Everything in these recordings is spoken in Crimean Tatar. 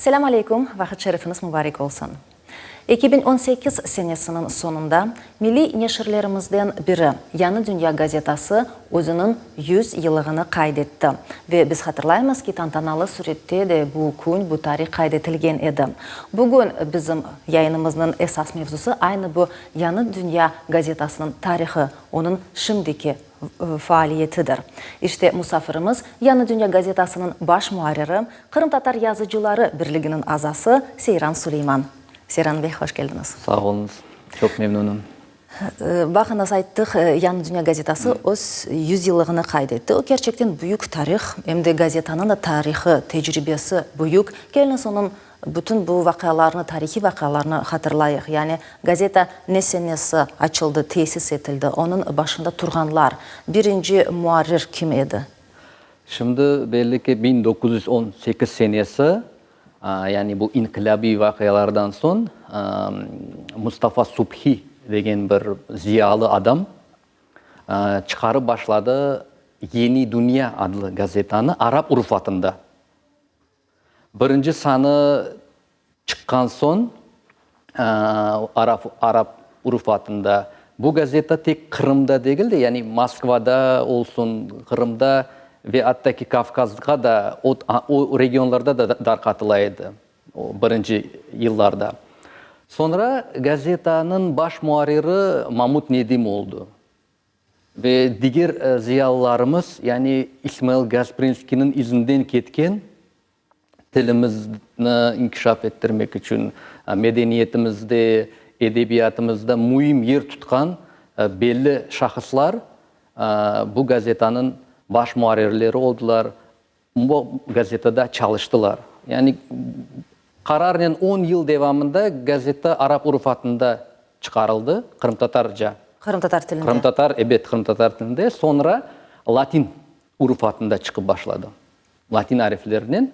Selâm aleyküm, vaqıt şerifiñiz mubarek olsun. 2018 senesiniñ soñunda milliy neşirlerimizden biri, Yañı dünya gazetası özüniñ yüz yıllığını qayd etti. Ve biz hatırlaymız ki, tantanalı sürette de bu kün, bu tarih qayd etilgen edi. Bugün bizim yayınımıznıñ esas mevzusı aynı bu Yañı dünya gazetasınıñ tarihı, onıñ şimdiki faaliyetidir. İşte, musafirimiz, Yañı dünya gazetasınıñ baş muarriri, Qırımtatar yazıcıları birliginiñ azası Seyran Suleyman. Seyran bey, hoş keldiñiz. Sağ oluñız, çoq memnünim. Baqıñız, ayttıq, Yañı dünya gazetası öz yüzyıllığını qayd etti. O, kerçekten büyük tarih, em de gazetanıñ da tarihı, tecribesi büyük. Keliñiz, onıñ bütün bu vaqialarnı, tarihiy vaqialarnı hatırlayıq. Yani, gazeta ne senesi açıldı, tesis etildi, onıñ başında turğanlar, birinci muarrir kim edi? Şimdi belli ki, 1918 senesi, yani bu inqilâbiy vaqialardan soñ Mustafa Subhi degen bir ziyalı adam çıqarıp başladı Yeni Dünya adlı gazetanı arap urufatında. Birinci sanı çıqqan soñ, arap urufatında, bu gazeta tek Qırımda degil de, yani Moskvada olsun, Qırımda ve atta ki Kavkazğa da, o regionlarda da darqatıla edi o birinci yıllarda. Soñra gazetanıñ baş muarriri Mamut Nedim oldı. Ve diger ziyalılarımız, yani İsmail Gasprinskiyniñ izinden ketken, tilimizni inkişaf ettirmek içün medeniyetimizde, edebiyatımızda müim yer tutqan belli şahıslar bu gazetanıñ baş muarrirleri oldılar, bu gazetada çalıştılar. Yani qararnen on yıl devamında gazeta arap urufatında çıqarıldı, qırımtatarca. Qırımtatar tilinde. Qırımtatar, ebet, qırımtatar tilinde. Soñra latin urufatında çıqıp başladı. Latin ariflerinen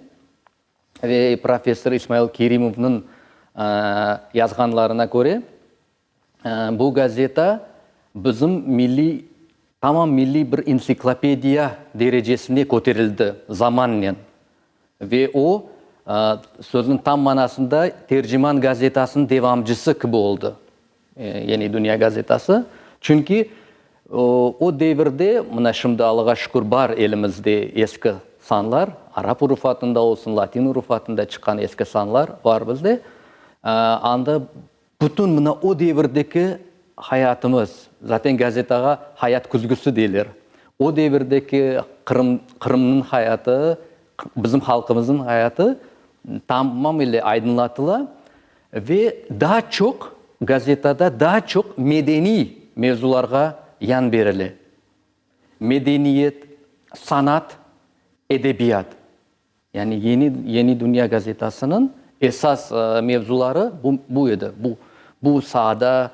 ve professor İsmail Kerimovnıñ yazğanlarına köre, bu gazeta bizim milliy, tamam milliy bir entsiklopediya derecesine köterildi zamannen. Ve o, sözniñ tam manasında Terciman gazetasınıñ devamcısı kibi oldı. Yeni Dünya gazetası. Çünki o devirde, mına şimdi Allağa şükür bar elimizde eski sanlar, arap urufatında olsun, latin urufatında çıqqan eski sanlar bar bizde. Anda bütün mına o devirdeki hayatımız, zaten gazetağa Hayat küzgüsi deyler, o devirdeki Qırım, Qırımnıñ hayatı, bizim halqımıznıñ hayatı tamam ile aydınlatıla. Ve daa çoq gazetada daa çoq medeniy mevzularğa yan berile, medeniyet, sanat, edebiyat. Yani Yeni Yeni Dünya gazetasınıñ esas mevzuları bu bu edi. Bu bu saada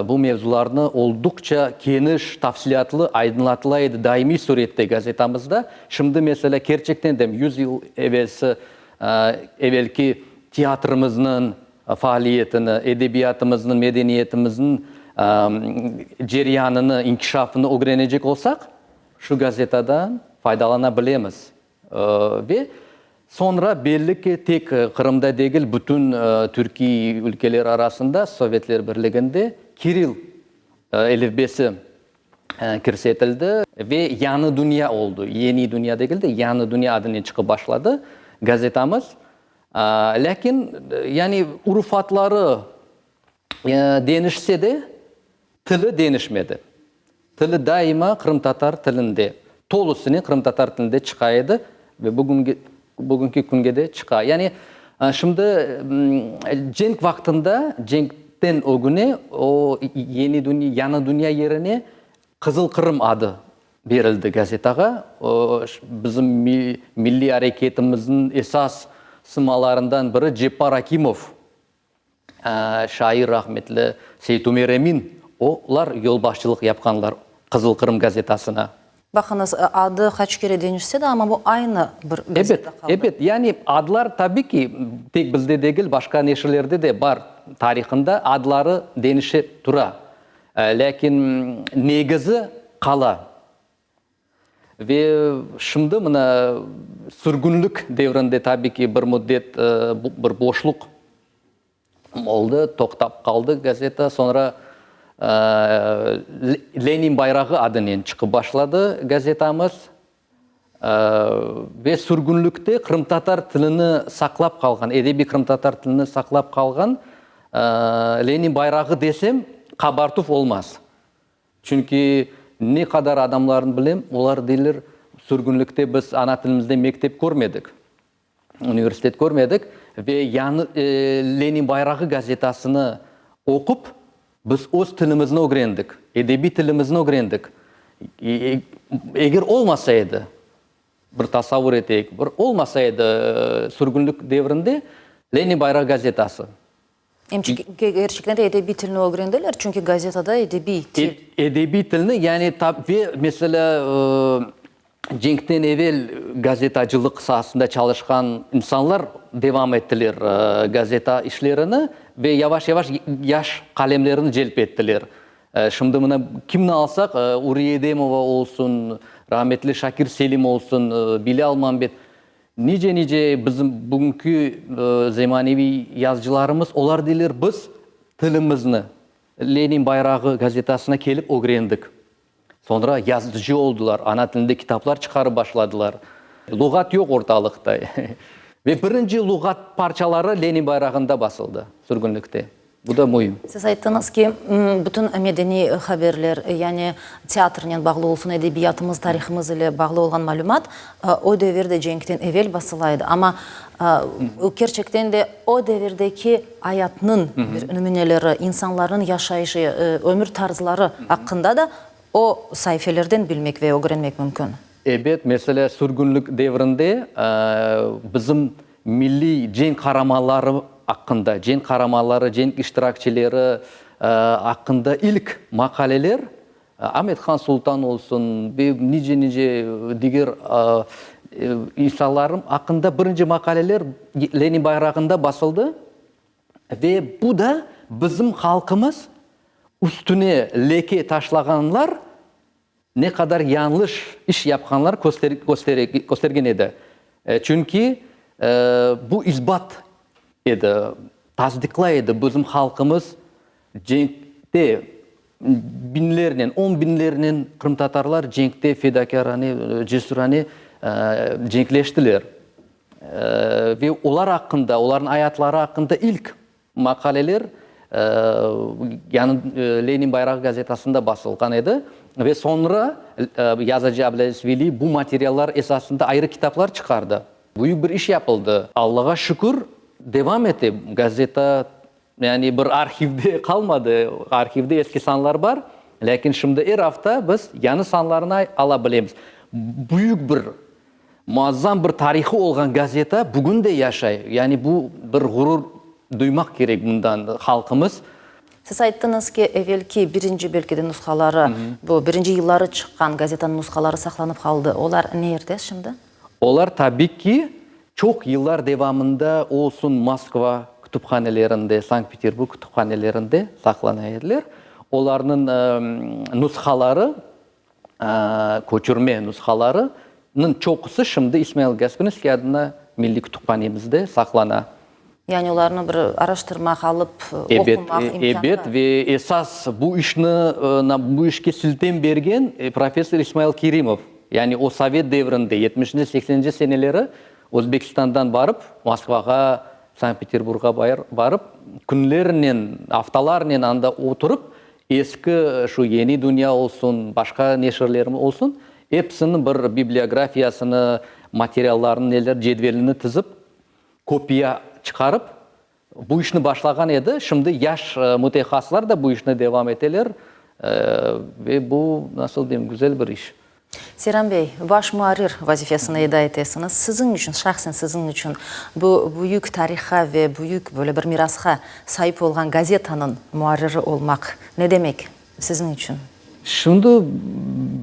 bu mevzularnı olduqça keniş, tafsilâtlı aydınlatıla edi daimiy sürette gazetamızda. Şimdi, meselâ, kerçekten de yüz yıl evelsi evelki teatrimizniñ faaliyetini, edebiyatımıznıñ, medeniyetimizniñ ceryanını, inkişafını ögrenecek olsaq, şu gazetadan faydalana bilemiz. Ve soñra belli ki, tek Qırımda degil, bütün türkiy ülkeler arasında, Sovetler Birliginde kirill elifbesi kirsetildi ve Yañı dünya oldı. Yeni dünya degil de, Yañı dünya adınen çıqıp başladı gazetamız. Lâkin, yani urufatları deñişse de, tili deñişmedi. Tili daima qırımtatar tilinde, tolusınen qırımtatar tilinde çıqa edi ve bugünge, bugünki künge de çıqa. Yani, şimdi cenk vaqtında, cenkten ögüne o Yeni dünya, Yañı dünya yerine Qızıl Qırım adı berildi gazetağa. O, bizim milliy areketimizniñ esas sımalarından biri Ceppar Akimov Şair rahmetli Seytumer Emin, olar yolbaşçılıq yapqanlar Qızıl Qırım gazetasına. Baqıñız, adı qaç kere deñişse de, amma bu aynı bir gazeta qaldı. Ebet, ebet. Yani adlar, tabi ki, tek bizde degil, başqa neşirlerde de bar tarihında adları deñişe tura. Lâkin negizi qala. Ve şimdi mına sürgünlik devrinde tabi ki bir müddet bir boşluq oldı, toqtap qaldı gazeta. Soñra Lenin bayrağı adınen çıqıp başladı gazetamız. Ve sürgünlikte qırımtatar tilini saqlap qalğan, edebiy qırımtatar tilini saqlap qalğan Lenin bayrağı desem, qabartuv olmaz. Çünki ne qadar adamlarnı bilem, olar deyler, sürgünlikte biz ana tilimizde mektep körmedik, universitet körmedik ve yañı Lenin bayrağı gazetasını oqup, biz öz tilimizni ögrendik, edebiy tilimizni ögrendik. Eger olmasa edi, bir tasavvur eteyik, bir olmasa edi sürgünlik devrinde Lenin bayrağı gazetası, Em kerçekten de edebiy tilni ögrendiler, çünki gazetada edebiy til. Edebiy tilni, yani ve meselâ, cenkten evel gazetacılıq saasında çalışqan insanlar devam ettiler gazeta işlerini ve yavaş-yavaş yaş qalemlerini celp ettiler. Şimdi mına kimni alsaq, Uriye Edemova olsun, rahmetli Şakir Selim olsun, Bilâl Mambet, Nice-nice bizim bugünki zemaneviy yazıcılarımız, olar deyler, biz tilimizni Lenin bayrağı gazetasına kelip ögrendik. Soñra yazıcı oldular, ana tilinde kitaplar çıqarıp başladılar. Luğat yoq ortalıqta. Ve birinci luğat parçaları Lenin bayrağında basıldı sürgünlikte. Bu da müim. Siz ayttıñız ki, bütün medeniy haberler, yani teatrnen bağlı olsun, edebiyatımız, tarihımız ile bağlı olğan malümat o devirde, cenkten evel basıla edi. Amma kerçekten de o devirdeki ayatnıñ bir nümüneleri, insanlarnıñ yaşayışı, ömür tarzları aqqında da o saifelerden bilmek ve ögrenmek mümkün. Ebet, meselâ, sürgünlik devrinde bizim milliy cenk qaramanları aqqında, cenk qaramanları, cenk iştirakçileri aqqında ilk maqaleler, Amet-Han Sultan olsun ve nice-nice diger insanlarım aqqında birinci maqaleler Lenin bayrağında basıldı. Ve bu da bizim halqımız üstüne leke taşlağanlar ne qadar yañlış iş yapqanlar köstergen edi. Çünki bu isbat edi, tasdiqlay edi, bizim halqımız cenkte biñlernen, on biñlernen qırımtatarlar cenkte fedakârane, cesürane cenkleştiler. Ve olar aqqında, olarnıñ ayatları aqqında ilk Maqaleler yañı Lenin bayrağı gazetasında basılğan edi ve soñra yazıcı Ablâziz Veli bu materiallar esasında ayrı kitaplar çıqardı. Büyük bir iş yapıldı. Allağa şükür, devam ete gazeta, yani bir arhivde qalmadı, arhivde eski sanlar bar, lâkin şimdi er afta biz yañı sanlarını ala bilemiz. Büyük bir Muazzam bir tarihı olğan gazeta bugün de yaşay. Yani bu bir ğurur duymaq kerek bundan halqımız. Siz ayttıñız ki, evelki birinci belki de nushaları, bu birinci yılları çıqqan gazetanıñ nushaları saqlanıp qaldı. Olar ne yerde şimdi? Olar tabi ki, çoq yıllar devamında olsun Moskva kütüphanelerinde, Sankt-Peterburg kütüphanelerinde saqlana ediler. Olarnıñ nushaları Köçürme nushalarınıñ çoqusı şimdi İsmail Gasprinskiy adına Milliy kütüphanemizde saqlana. Yani olarnı bir araştırmaq, alıp oqumaq imkân bar. Ebet, ve esas bu işni, bu işke siltem bergen professor İsmail Kerimov. Yani o sovet devrinde, yetmişinci, sekseninci seneleri Özbekistandan barıp, Moskvağa, Sankt-Peterburgğa barıp, künlernen, aftalarnen anda oturıp, Eski şu Yeni dünya olsun, başqa neşirlerimiz olsun, episiniñ bir bibliografiyasını, materiallarını, neler, cedvelini tizip, kopiya çıqarıp, bu işni başlağan edi. Şimdi yaş mütehassıslar da bu işni devam eteler ve bu, nasıl deyim, güzel bir iş. Seyran bey, baş muarrir vazifesini eda etesiñiz. Siziñ içün, şahsen siziñ içün bu büyük tarihqa ve büyük böyle bir mirasqa saip olğan gazetanıñ muarriri olmaq ne demek siziñ içün? Şimdi,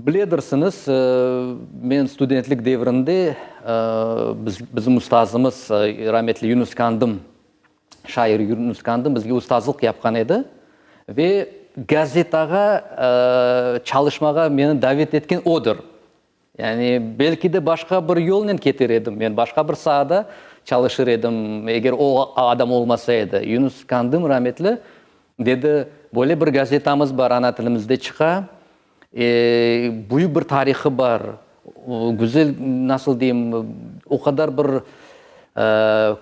biledirsiñiz, men studentlik devrinde bizim ustazımız, rametli Yunus Kandım, şair Yunus Kandım bizge ustazlıq yapqan edi ve gazetağa çalışmağa meni davet etken odır. Yani, belki de başqa bir yolnen keter edim men, başqa bir saada çalışır edim, eger o adam olmasa edi. Yunus Kandım rametli dedi, böyle bir gazetamız bar, ana tilimizde çıqa, büyük bir tarihı bar, güzel, nasıl deyim, o qadar bir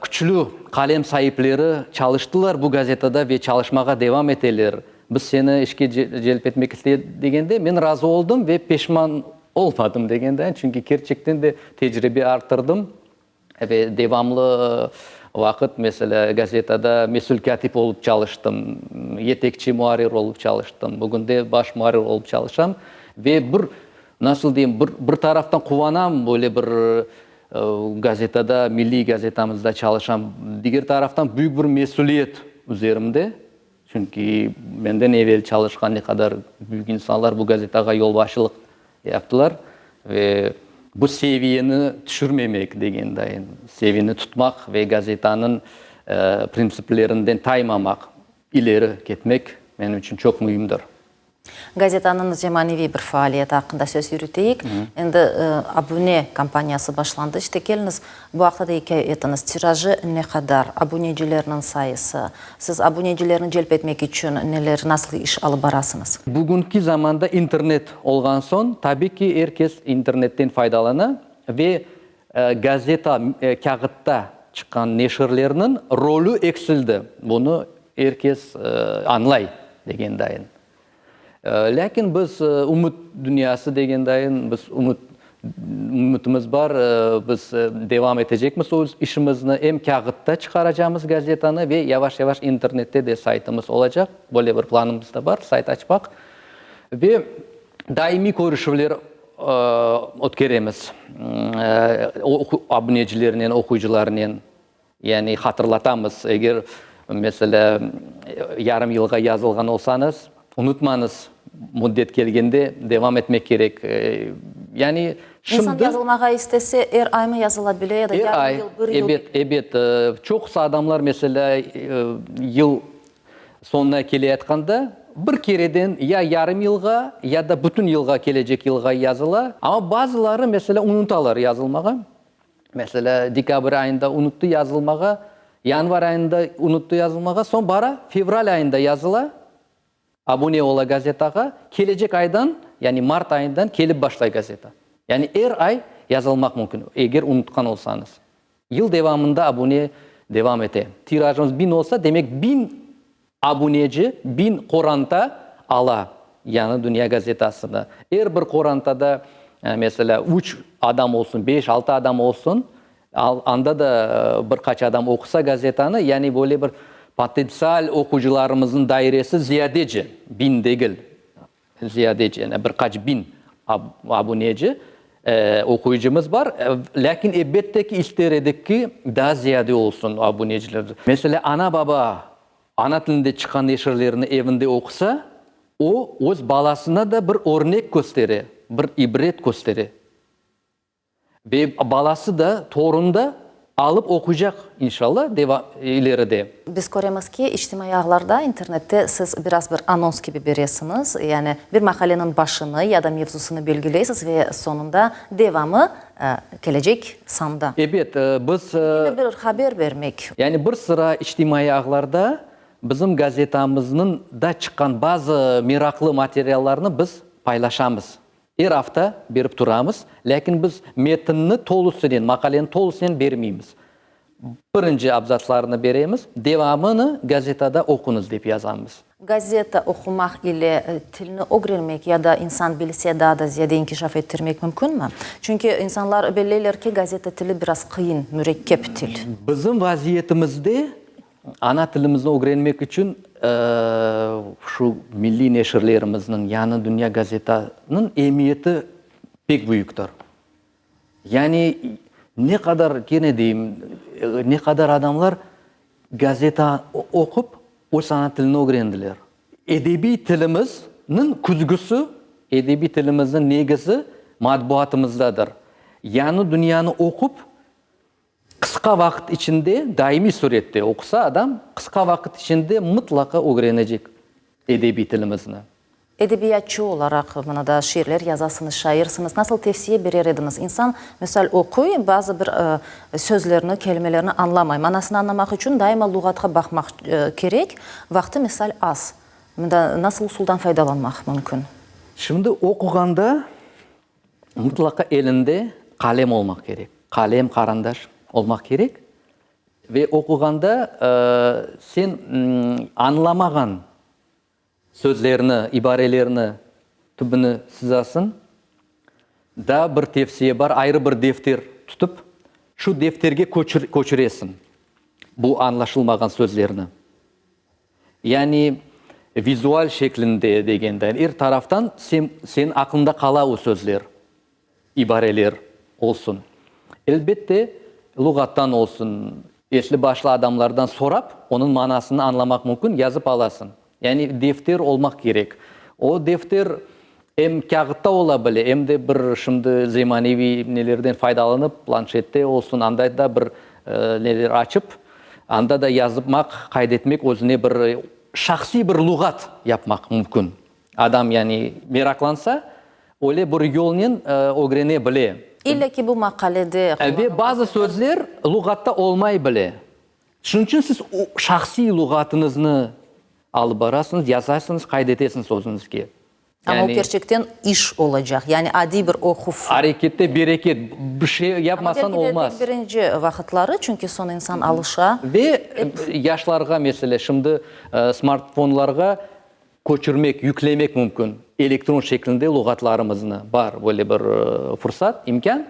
küçlü qalem saipleri çalıştılar bu gazetada ve çalışmağa devam eteler. Biz seni işke celp etmek isteyik degende, men razı oldım ve peşman olmadım degende, çünki kerçekten de tecribe arttırdım ve devamlı vaqıt, meselâ, gazetada mesül kâtip olıp çalıştım, yetekçi muarrir olıp çalıştım, bugün de baş muarrir olıp çalışam ve bir, nasıl deyim, bir, bir taraftan quvanam, böyle bir gazetada, milliy gazetamızda çalışam, diger taraftan büyük bir mesüliyet üzerimde. Çünki menden evel çalışqan ne qadar büyük insanlar bu gazetağa yolbaşçılıq yaptılar ve bu seviyeni tüşürmemek degen dayın, seviyeni tutmaq ve gazetanıñ printsiplerinden taymamaq, ileri ketmek menim içün çoq müimdir. Gazetanıñ zemaneviy bir faaliyeti aqqında söz yürüteyik. Endi abune kampaniyası başlandı. İşte, keliñiz, bu aqta da ikâye etiñiz. Tirajı ne qadar, abunecilerniñ sayısı, siz abunecilerni celp etmek içün neler, nasıl iş alıp barasıñız? Bugünki zamanda internet olğan soñ, tabiy ki, er kes internetten faydalana ve gazeta, kâğıtta çıqqan neşirlerniñ rolü eksildi. Bunı er kes añlay, degen dayın. Lâkin biz ümüt dünyası degen dayın, biz ümüt, ümütimiz bar, biz devam etecekmiz öz işimizni, em kâğıtta çıqaracamız gazetanı ve yavaş-yavaş internette de saytımız olacaq, böyle bir planımız da bar, sayt açmaq. Ve daimiy körüşüvler ötkeremiz abunecilernen, oquyıcılarnen. Yani hatırlatamız, eger, meselâ, yarım yılğa yazılğan olsañız, unutmañız, müddet kelgende devam etmek kerek. Yani şimdi. İnsan yazılmağa istese, er aymı yazıla bile ya da yarım yıl, bir yıl? Er ay, ebet, ebet. Çoqusı adamlar, meselâ, yıl soñuna keleyatqanda, bir kereden ya yarım yılğa, ya da bütün yılğa, kelecek yılğa yazıla. Amma bazıları, meselâ, unutalar yazılmağa. Meselâ, dekabr ayında unuttı yazılmağa, yanvar ayında unuttı yazılmağa, soñ bara fevral ayında yazıla, abune ola gazetağa, kelecek aydan, yani mart ayından kelip başlay gazeta. Yani er ay yazılmaq mümkün, eger unutqan olsañız. Yıl devamında abune devam ete. Tirajımız biñ olsa, demek biñ Abuneci biñ qoranta ala Yañı dünya gazetasını. Er bir qorantada, meselâ, üç adam olsun, beş, altı adam olsun, anda da bir qaç adam oqusa gazetanı, yani böyle bir potentsial oqucılarımıznıñ dairesi ziyadece, biñ degil, Ziyadece, yani bir qaç biñ abuneci, oquyıcımız bar. Lâkin elbette ki, ister edik ki, daa ziyade olsun abuneciler. Meselâ, ana-baba ana tilinde çıqqan neşirlerni evinde oqusa, o, öz balasına da bir örnek köstere, bir ibret köstere. Ve balası da, torun da alıp oquycaq, inşalla, ileride. Biz köremiz ki, içtimaiy ağlarda, internette siz biraz bir anons kibi beresiñiz, yani bir maqaleniñ başını ya da mevzusını belgileysiz ve soñunda devamı kelecek sanda. Ebet, biz. Yani bir haber bermek. Yani bir sıra içtimaiy ağlarda bizim gazetamıznıñ da çıqqan bazı meraqlı materiallarnı biz paylaşamız. Er afta berip turamız, lâkin biz metinni tolusınen, maqaleni tolusınen bermeymiz. Birinci abzatslarını beremiz, devamını gazetada oquñız dep yazamız. Gazeta oqumaq ile tilni ögrenmek ya da insan bilse daa da ziyade inkişaf ettirmek mümkünmi? Çünki insanlar belleyler ki, gazeta tili biraz qıyın, mürekkep til. Bizim vaziyetimizde Ana tilimizni ögrenmek içün şu milliy neşirlerimizniñ, Yañı dünya gazetanıñ emiyeti pek büyüktir. Yani ne qadar, kene deyim, ne qadar adamlar gazeta oqup, öz ana tilini ögrendiler. Edebiy tilimizniñ küzgüsi, edebiy tilimizniñ negizi matbuatımızdadır. Yañı dünyanı oqup, Qısqa vaqıt içinde, daimiy sürette oqusa adam, qısqa vaqıt içinde mıtlaqa ögrenecek edebiy tilimizni. Edebiyatçı olaraq, mına da şiirler yazasıñız, şairsiñiz, nasıl tevsiye berer ediñiz? İnsan, misal, oquy, bazı bir sözlerni, kelimelerni añlamay. Manasını añlamaq içün daima luğatqa baqmaq kerek, vaqtı, misal, az. Mında nasıl usuldan faydalanmaq mümkün? Şimdi oquğanda mıtlaqa elinde qalem olmaq kerek. Qalem, qarandaş olmaq kerek. Ve oquğanda sen añlamağan Sözlerni, ibarelerni tübüni sızasıñ. Daa bir tevsiye bar, ayrı bir defter tutıp, şu defterge köçüresiñ bu añlaşılmağan sözlerni. Yani vizual şeklinde degende, er taraftan sen, seniñ aqlıñda qala o sözler. İbareler olsun. Elbette, luğattan olsun, esli-başlı adamlardan sorap, onıñ manasını añlamaq mümkün, yazıp alasıñ. Yani defter olmaq kerek. O defter em kâğıtta ola bile, em de bir şimdi zemaneviy nelerden faydalanıp, planşette olsun, anda da bir neler açıp, anda da yazmaq, qayd etmek, özüne bir şahsiy bir luğat yapmaq mümkün. Adam, yani, meraqlansa, öyle bir yolnen ögrene bile. İlle ki bu maqalede qullanılğan. Ve bazı sözler luğatta olmay bile. Şunıñ içün siz şahsiy luğatıñıznı alıp barasıñız, yazasıñız, qayd etesiñiz özüñizge. Amma o kerçekten iş olacaq, yani adiy bir oquv. Arekette bereket, bir şey yapmasañ olmaz. Amma belki de tek birinci vaqıtları, çünki soñ insan alışa. Ve yaşlarğa, mesele, şimdi smartfonlarğa Köçürmek, yüklemek mümkün elektron şeklinde luğatlarımıznı. Bar böyle bir fursat, imkân.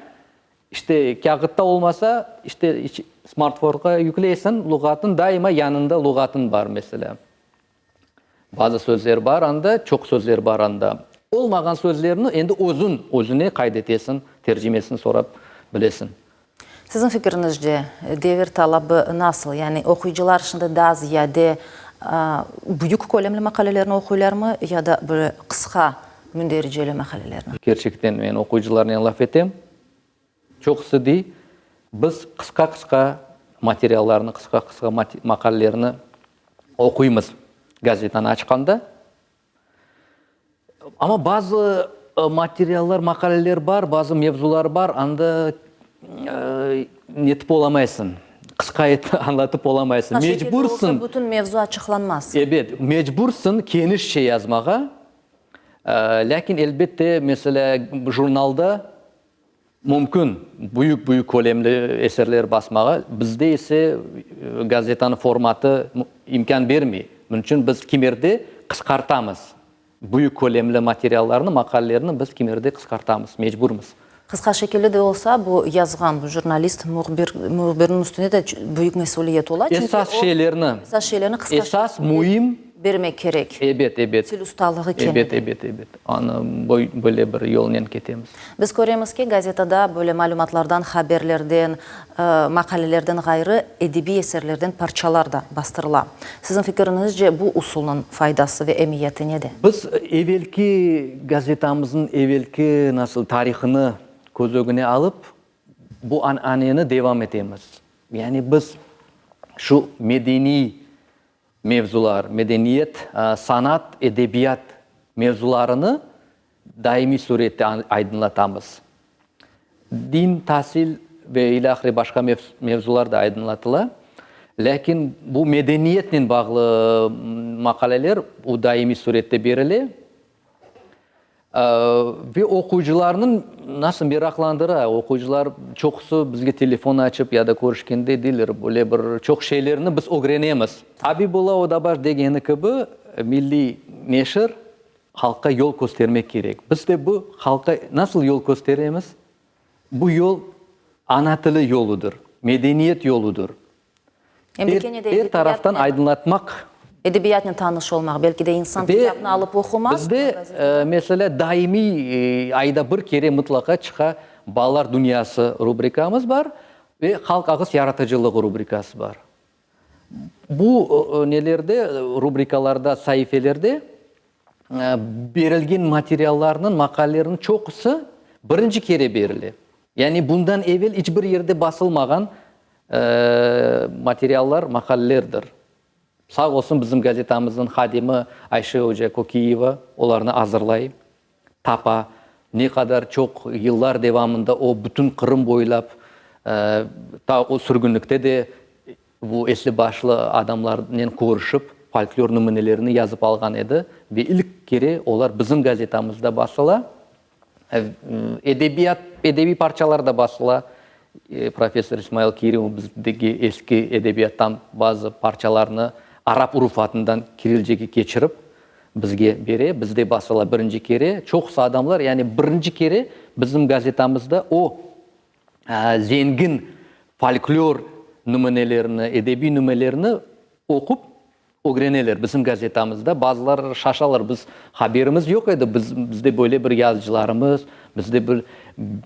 İşte, kâğıtta olmasa, işte, smartfonğa yükleysiñ, luğatın daima yanında luğatın bar, meselâ. Bazı sözler bar anda, çoq sözler bar anda. Olmağan sözlerni endi özüñ özüne qayd etesiñ, tercimesini sorap bilesiñ. Siziñ fikiriñizce, devir talabı nasıl? Yani oquyıcılar şimdi daa ziyade büyük kölemli maqalelerni oquylarmı ya da böyle qısqa mündericeli maqalelerni? Kerçekten, men oquyıcılarnen laf etem, çoqusı dey, biz qısqa-qısqa materiallarnı, qısqa-qısqa maqalelerni oquymız gazetanı açqanda. Amma bazı materiallar, maqaleler bar, bazı mevzular bar, anda netip olamaysıñ, qısqa etip añlatıp olamaysıñ. Mecbursıñ. Olsa bütün mevzu açıqlanmaz. Ebet, mecbursıñ kenişçe yazmağa. Lâkin, elbette, meselâ, jurnalda Mümkün, büyük-büyük kölemli eserler basmağa, bizde ise gazetanıñ formatı imkân bermey. Bunıñ içün biz kimerde qısqartamız. Büyük kölemli materiallarnı, maqalelerni biz kimerde qısqartamız, mecburmız. Qısqa şekilli de olsa, bu yazğan, bu jurnalist, mühbir, mühbirniñ üstünde de büyük mesüliyet ola, çünki o, Esas şeylerni, esas şeylerni qısqa esas şekilde müim bermek kerek. Ebet, ebet. Til ustalığı kene Ebet, de. ebet, ebet. Anı böyle bir yolnen ketemiz. Biz köremiz ki, gazetada böyle malümatlardan, haberlerden, maqalelerden ğayrı, edebiy eserlerden parçalar da bastırıla. Siziñ fikiriñizce, bu usulnıñ faydası ve emiyeti nede? Biz evelki gazetamıznıñ evelki, nasıl, tarihını köz ögüne alıp, bu ananeni devam etemiz. Yani biz şu medeniy mevzular, medeniyet, sanat, edebiyat mevzularını daimiy surette aydınlatamız. Din, tasil ve ilâhre başqa mevzular da aydınlatıla. Lâkin bu medeniyetnen bağlı maqaleler o daimiy surette berile. Ve oquyıcılarnıñ nasıl meraqlandıra, oquyıcılar çoqusı bizge telefon açıp ya da körüşkende deyler, böyle bir çoq şeylerni biz ögrenemiz. Abibulla Odabaş degeni kibi, milliy neşir halqqa yol köstermek kerek. Biz de bu halqqa nasıl yol kösteremiz? Bu yol ana tili yoludır, medeniyet yoludır. Em de kene de Er taraftan aydınlatmaq. Edebiyatnen tanış olmaq, belki de insan kitapnı alıp oqumaz. Bizde, meselâ, daimiy ayda bir kere mıtlaqa çıqa Balalar dünyası rubrikamız bar ve Halq ağız yaratıcılığı rubrikası bar. Bu nelerde, rubrikalarda, saifelerde berilgen materiallarnıñ, maqalelerniñ çoqusı birinci kere berile. Yani bundan evel iç bir yerde basılmağan materiallar, maqalelerdir. Sağ olsun bizim gazetamıznıñ hadimi Ayşe oca Kokiyeva olarnı azırlay, tapa. Ne qadar çoq yıllar devamında o bütün Qırım boylap, ta o sürgünlikte de bu esli-başlı adamlarnen körüşip, folklor nümünelerini yazıp alğan edi ve ilk kere olar bizim gazetamızda basıla. Edebiyat, edebiy parçalar da basıla. Professor İsmail Kerimov bizdeki eski edebiyattan bazı parçalarnı arap urufatından kirilcege keçirip bizge bere. Bizde basıla birinci kere. Çoqusı adamlar, yani birinci kere bizim gazetamızda o zengin folklor nümünelerini, edebiy nümelerini oqup Ögreneler bizim gazetamızda. Bazıları şaşalar, biz haberimiz yoq edi, biz, bizde böyle bir yazıcılarımız, bizde bir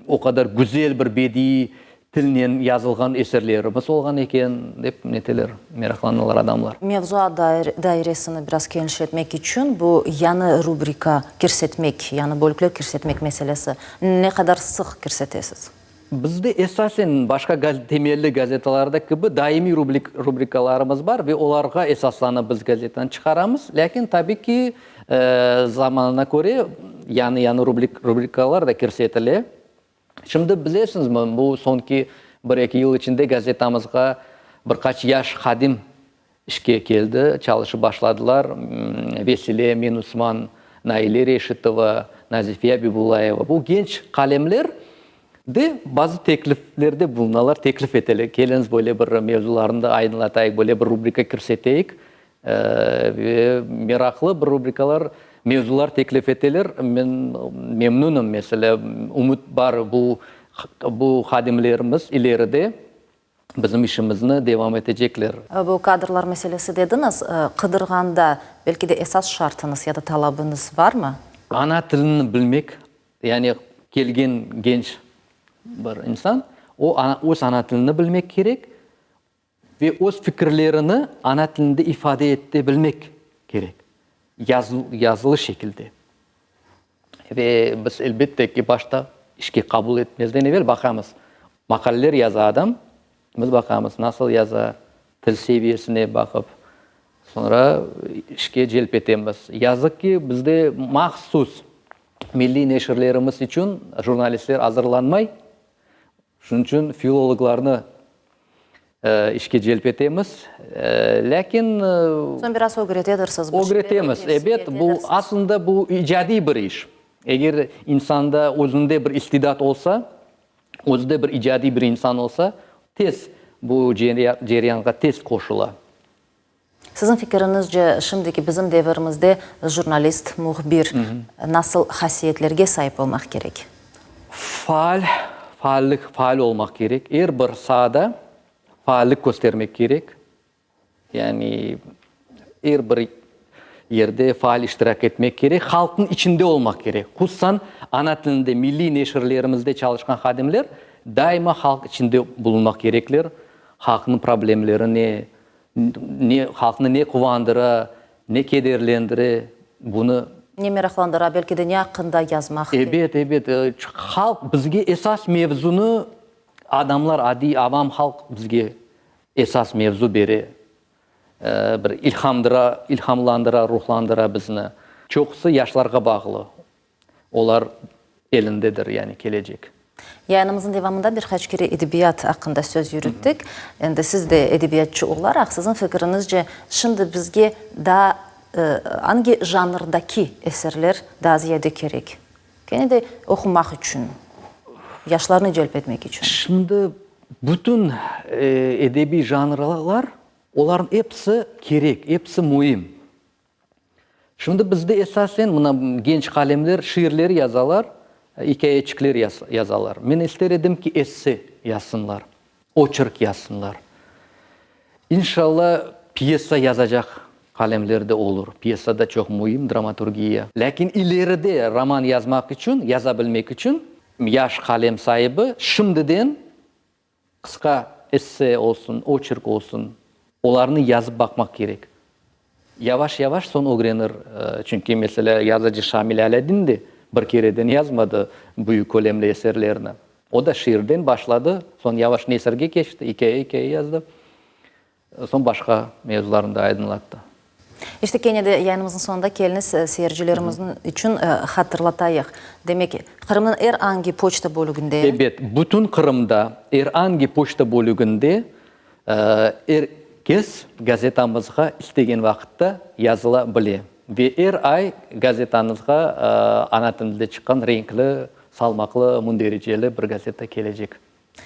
o qadar güzel bir bediiy tilnen yazılğan eserlerimiz olğan eken, dep neteler, meraqlanalar adamlar. Mevzuat dairesini biraz kenişletmek içün bu yañı rubrika kirsetmek, yañı bölükler kirsetmek meselesi ne qadar sıq kirsetesiz? Bizde esasen başqa temelli gazetalarda kibi daimiy rubrikalarımız bar ve olarğa esaslanıp biz gazetanı çıqaramız. Lâkin, tabiy ki, zamanına köre yañı-yañı rubrikalar da kirsetile. Şimdi bilesiñizmi, bu soñki bir-eki yıl içinde gazetamızğa bir qaç yaş hadim İşke keldi, çalışıp başladılar, Vesile Menusman, Naile Reşitova, Nazife Abibulayeva. Bu genç qalemler de bazı tekliflerde bulunalar, teklif eteler, keliñiz böyle bir mevzularnı da aydınlatayıq, böyle bir rubrika kirseteyik. Ve meraqlı bir rubrikalar, mevzular teklif eteler. Men memnünim, meselâ, ümüt bar, bu bu hadimlerimiz ileride Bizim işimizni devam etecekler. Bu kadrlar meselesi dediñiz. Qıdırğanda, belki de esas şartıñız ya da talabıñız barmı? Ana tilini bilmek, yani kelgen genç bir insan, o, öz ana tilini bilmek kerek ve öz fikirlerini ana tilinde ifade ete bilmek kerek, yazılı şekilde. Ve biz, elbette ki, başta işke qabul etmezden evel baqamız. Maqaleler yaza adam, biz baqamız, nasıl yaza, til seviyesine baqıp, soñra işke celp etemiz. Yazıq ki, bizde mahsus milliy neşirlerimiz içün jurnalistler azırlanmay. Şunıñ içün filologlarnı işke celp etemiz. Lâkin. Soñ biraz ögretedirsiz, bir şeyler Ögretemiz, ebet. Bu, aslında, bu icadiy bir iş. Eger insanda özünde bir istidat olsa, özü de bir icadiy bir insan olsa, tez bu ceryanğa tez qoşula. Siziñ fikiriñizce, şimdiki bizim devirimizde jurnalist, mühbir nasıl hasiyetlerge saip olmaq kerek? Faal, faallik, faal olmaq kerek. Er bir saada faallik köstermek kerek. Yani er bir yerde faal iştirak etmek kerek, halqnıñ içinde olmaq kerek. Hususan, ana tilinde milliy neşirlerimizde çalışqan hadimler daima halq içinde bulunmaq kerekler, halqnıñ problemleri ne, Ne halqnı ne quvandıra, ne kederlendire, bunı. Ne meraqlandıra, belki de ne aqqında yazmaq kerek. Ebet, ebet. Halq bizge esas mevzunı, adamlar, adiy avam halq bizge esas mevzu bere, bir ilhamdıra, ilhamlandıra, ruhlandıra bizni. Çoqusı yaşlarğa bağlı. Olar elindedir, yani kelecek. Yayınımıznıñ devamında bir qaç kere edebiyat aqqında söz yürüttik. Endi siz de edebiyatçı olaraq, siziñ fikiriñizce, şimdi bizge daa angi janrdaki eserler daa ziyade kerek? Kene de oqumaq içün, yaşlarnı celp etmek içün. Şimdi bütün edebiy janrlar, olarnıñ episi kerek, episi müim. Şimdi bizde esasen mına genç qalemler şiirler yazalar, ikâyeçikler yazalar. Men ister edim ki, esse yazsınlar, oçerk yazsınlar. İnşalla, pyesa yazacaq qalemler de olur. Pyesa da çoq müim, dramaturgiya. Lâkin ileride roman yazmaq içün, yaza bilmek içün yaş qalem saibi şimdiden Qısqa esse olsun, oçerk olsun, olarnı yazıp baqmaq kerek. Yavaş-yavaş soñ ögrenir, çünki, meselâ, yazıcı Şamil Alâdin de bir kereden yazmadı büyük kölemli eserlerni. O da şiirden başladı, soñ yavaş nesirge keçti, ikâye-ikâye yazdı. Soñ başqa mevzularnı da aydınlattı. İşte, kene de yayınımıznıñ soñunda keliñiz, seyircilerimizniñ içün hatırlatayıq. Demek, Qırımnıñ er angi poçta bölüginde. Ebet, bütün Qırımda er angi poçta bölüginde er kes gazetamızğa istegen vaqıtta yazıla bile. Ve er ay gazetamızğa ana tilinde çıqqan renkli, salmaqlı, mündericeli bir gazeta kelecek.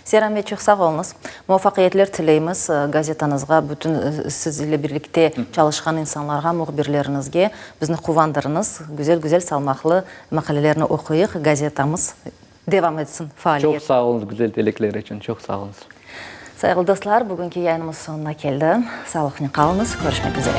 Seyran bey, çoq sağ oluñız. Muvafaqiyetler tileymiz gazetañızğa, bütün siz ile birlikte çalışqan insanlarğa, mühbirleriñizge. Bizni quvandırıñız. Güzel-güzel salmaqlı maqalelerni oquyıq, gazetamız devam etsin faaliyetini. Çoq sağ oluñız güzel tilekler içün, çoq sağ oluñız. Sayğılı dostlar, bugünki yayınımız soñuna keldi. Sağlıqnen qalıñız, körüşmek üzere.